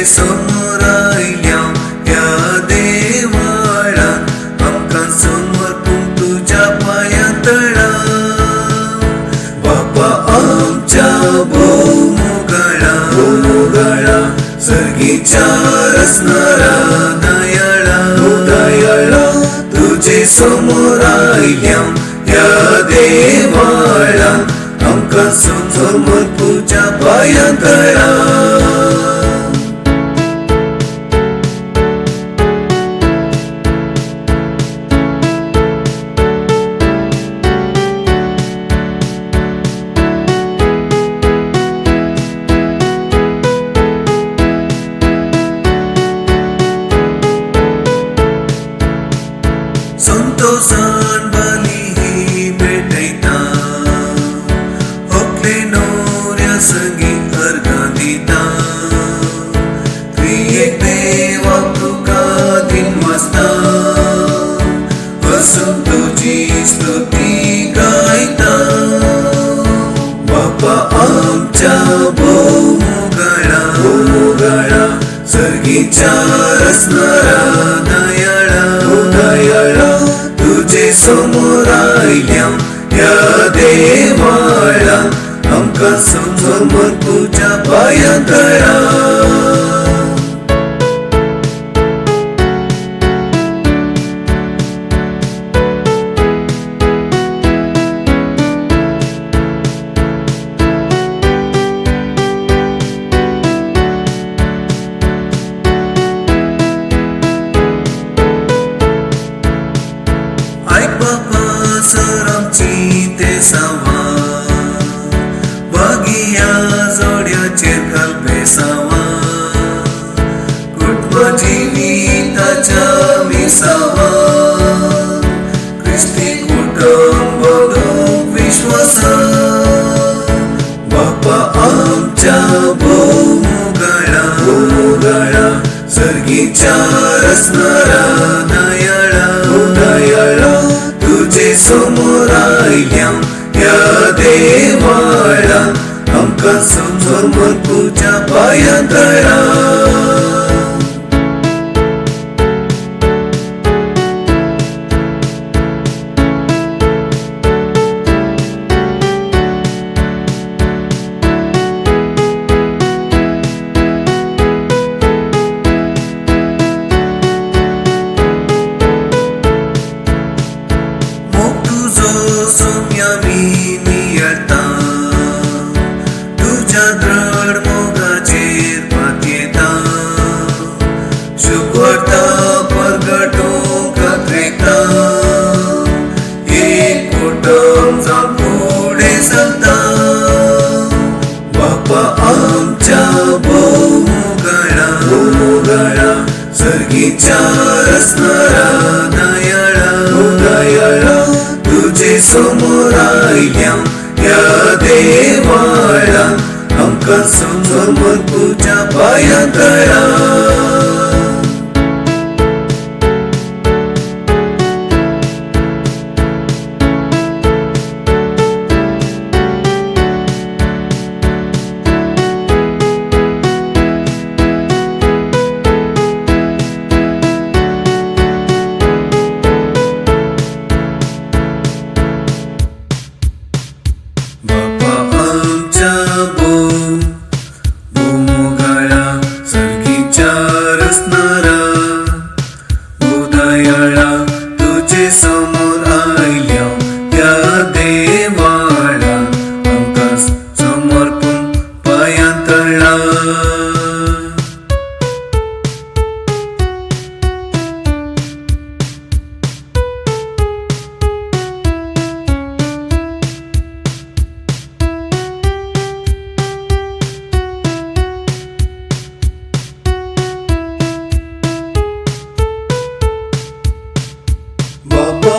समोर आयल्या ह्या देवाळा, आमकां समर्पून तुज्या पांयां तळा. बापा आमच्या भोव मोगाळा, भोव मोगाळा, सर्गीच्या रचणारा दयाळा, दयाळा, तुजे समोर आयल्या ह्या देवाळा, आमकां समोर तुज्या पांयां तळा. संतोषान बली भेटयता, होकले नवऱ्या संगी अर्घां दिता, त्रिएक देवाक तुका दिनवासता, हसून तुजी स्तुती गायता. बापा आमच्या भोव मोगाळा, भोव मोगाळा, सर्गीच्या रचणारा दयाळा, दयाळा, तुजे समोर आयल्या ह्या देवाळा, आमकां समोर तुज्या पांयां तळा. आयक बापा सर आमची ते सावा, बागिया जोड्याचेर घाल बेसावा, कुटुंब जिविताच्या मिसावा, क्रिस्ती कुटुंब विश्वासा. बापा आमच्या भोव मोगाळा, भोव मोगाळा, सर्गीच्या रचणारा दयाळा, दयाळा, तुजे समोर आयल्या ह्या देवाळा, आमकां समोर तुज्या पांयां तळा. मोग तुजो सोम्या मी नियळता, तुज्या दृढ मोगाचेर पातयेता, शुभवार्ता परगटूंक कातरयता, एक कुटुंब जावन फुडें चलता. बापा आमच्या भोव मोगाळा, भोव मोगाळा, सर्गीच्या रचणारा दयाळा, दयाळा, तुजे समोर आयल्या ह्या देवाळा, आमकां समोर तुज्या पांयां तळा. बापा आमच्या भोव भोव मोगाळा, सर्गीच्या रचणारा दयाळा, तुजे समोर आयल्या ह्या देवाळा, आमकां समर्पून पांयां तळा. बापा